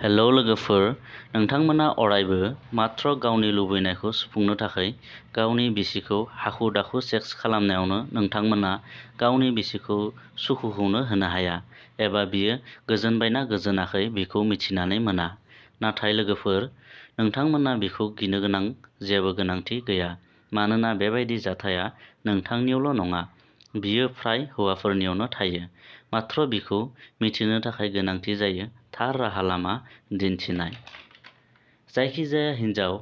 Hello लोगोफोर, नोंथांमोना अरायबो मात्र गावनि लुबैनायखौ सुफुंनो थाखाय गावनि बिसिखौ हाखु-दाखु सेक्स खालामनायावनो नोंथांमोना गावनि बिसिखौ सुखुखौनो होनो हाया एबा बियो गोजोनबायना गोजोनाखै बेखौ मिथिनानै मोना। नाथाय लोगोफोर, नोंथांमोना बिखौ गिनो गोनां जेबो गोनांथि गैया मानोना बेबादि जाथाया नोंथांनियावल' नङा, बियो फ्राय हौवाफोरनियावनो थायो। मात्र बिखौ मिथिनो थाखाय गोनांथि जायो थार राहा लामा दिन्थिनाय। जायखिजाया हिनजाव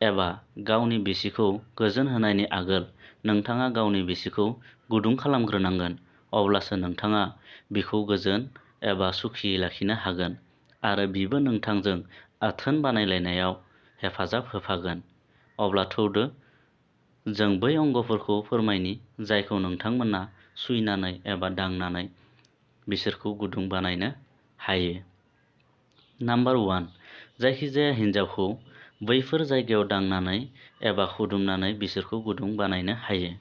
एबा गावनि बिसिखौ गोजोन होनायनि आगोल नोंथाङा गावनि बिसिखौ गुदुं खालामग्रोनांगोन। अब्लासो नोंथाङा बिखौ गोजोन एबा सुखियै लाखिनो हागोन आरो बिबो नोंथांजों आथोन बानायलायनायाव हेफाजाब होफागोन। अब्ला थौदो जों बै अंगफोरखौ फोरमायनि जायखौ नोंथांमोना सुइनानै एबा दांनानै बिसोरखौ गुदुं बानायनो हायो। नाम्बार 1, जायखिजाया हिनजावखौ बैफोर जायगायाव दांनानै एबा खुदुमनानै बिसोरखौ गुदुं बानायनो हायो।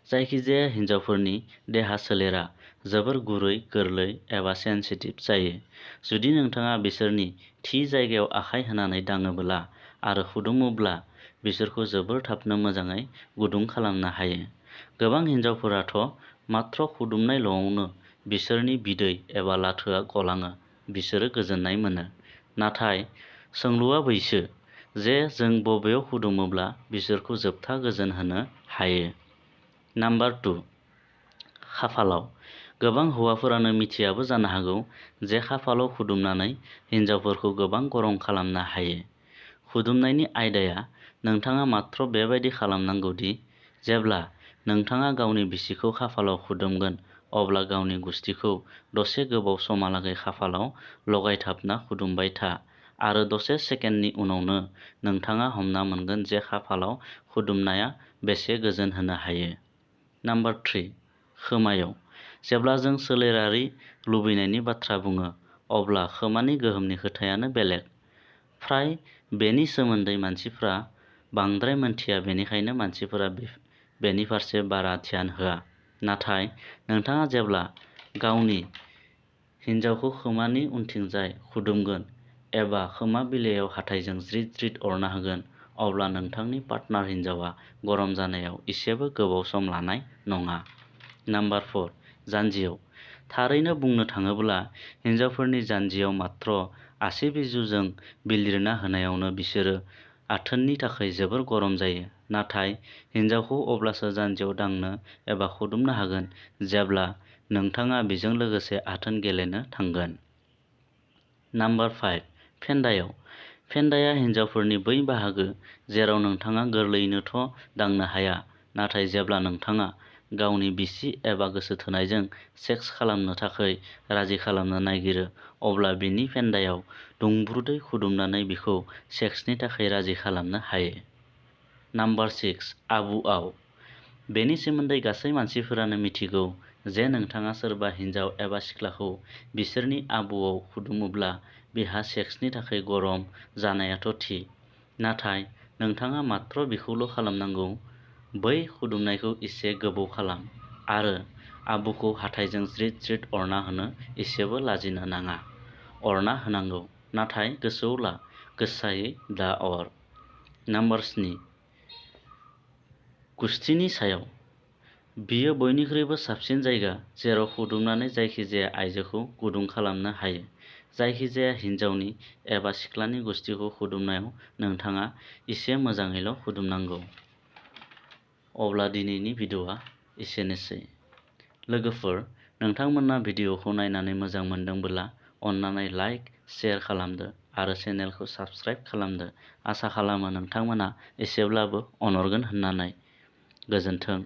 जायखिजाया हिनजावफोरनि देहा सोलेरा जोबोर गुरै, गोरलै एबा सेनसिटिभ जायो। जुदि नोंथाङा बिसोरनि थि जायगायाव आखाइ होनानै दाङोब्ला आरो खुदुमोब्ला बिसोरखौ जोबोर थाबनो मोजाङै गुदुं खालामनो हायो। गोबां हिनजावफोराथ' मात्र खुदुमनायल'आवनो बिसोरनि बिदै एबा लाथोआ गलाङो, बिसोरो गोजोननाय मोनो। नाथाय सोंलुआ बैसो जे जों बबेयाव खुदुमोब्ला बिसोरखौ जोबथा गोजोन होनो हायो। नाम्बार 2, खाफालाव। गोबां हौवाफोरानो मिथियाबो जानो हागौ जे खाफालाव खुदुमनानै हिनजावफोरखौ गोबां गरम खालामनो हायो। खुदुमनायनि आयदाया नोंथाङा मात्र बेबादि खालामनांगौ दि जेब्ला नोंथाङा गावनि बिसिखौ खाफालाव खुदुमगोन अब्ला गावनि गुस्थिखौ दसे गोबाव समहालागै खाफालाव लगायथाबना खुदुमबाय था आरो दसे सेकेन्डनि उनावनो नोंथाङा हमना मोनगोन जे खाफालाव खुदुमनाया बेसे गोजोन होनो हायो। नाम्बार 3, खोमायाव। जेब्ला जों सोलेरारि लुबैनायनि बाथ्रा बुङो अब्ला खोमानि गोहोमनि खोथायानो बेलेग। फ्राय बेनि सोमोन्दै मानसिफ्रा बांद्राय मोनथिया बेनिखायनो मानसिफोरा बेनि फारसे बारा ध्यान होआ। नाथाय नोंथाङा जेब्ला गावनि हिनजावखौ खोमानि उनथिंजाय खुदुमगोन एबा खोमा बिलाइयाव हाथाइजों ज्रिद-ज्रिद अरना होगोन अब्ला नोंथांनि पार्टनार हिनजावआ गरम जानायाव इसेबो गोबाव सम लानाय नङा। नाम्बार 4, जान्जियाव। थारैनो बुंनो थाङोब्ला हिनजावफोरनि जान्जियाव मात्र आसि बिजुजों बिलिरना होनायावनो बिसोरो आथोननि थाखाय जोबोर गरम जायो। नाथाय हिनजावखौ अब्लासो जान्जियाव दांनो एबा खुदुमनो हागोन जेब्ला नोंथाङा बिजों लोगोसे आथोन गेलेनो थांगोन। नाम्बार 5, फेन्दायाव। फेन्दाया हिनजावफोरनि बै बाहागो जेराव नोंथाङा गोरलैयैनोथ' दांनो हाया, नाथाय जेब्ला नोंथाङा गावनि बिसि एबा गोसो थोनायजों सेक्स खालामनो थाखाय राजि खालामनो नागिरो अब्ला बिनि फेन्दायाव दुंब्रुदै खुदुमनानै बिखौ सेक्सनि थाखाय राजि खालामनो हायो। नाम्बार 6, आबुआव। बेनि सोमोन्दै गासै मानसिफोरानो मिथिगौ जे नोंथाङा सोरबा हिनजाव एबा सिख्लाखौ बिसोरनि आबुआव खुदुमोब्ला बिहा सेक्सनि थाखाय गरम जानायाथ' थि। नाथाय नोंथाङा मात्र बिखौल' खालामनांगौ, बै खुदुमनायखौ इसे गोबाव खालाम आरो आबुखौ हाथाइजों ज्रिद-ज्रिद अरना होनो इसेबो लाजिनो नाङा। अरना होनांगौ, नाथाय गोसोआव ला, गोसायै दा अर। नाम्बार 7, गुस्थिनि सायाव। बेयो बयनिख्रुइबो साबसिन जायगा जेराव खुदुमनानै जायखिजाया आइजोखौ गुदुं खालामनो हायो। जायखिजाया हिनजावनि एबा सिख्लानि गुस्थिखौ खुदुमनायाव नोंथाङा इसे मोजाङैल' खुदुमनांगौ। अब्ला दिनैनि भिडिअ'आ एसेनोसै। लोगोफोर, नोंथांमोना भिडिअ'खौ नायनानै मोजां मोनदोंबोला अन्नानै लाइक, शेयार खालामदो आरो चेनेलखौ साबस्क्राइब खालामदो। आसा खालामो नोंथांमोना एसेब्लाबो अनरगोन होननानै। गोजोन्थों।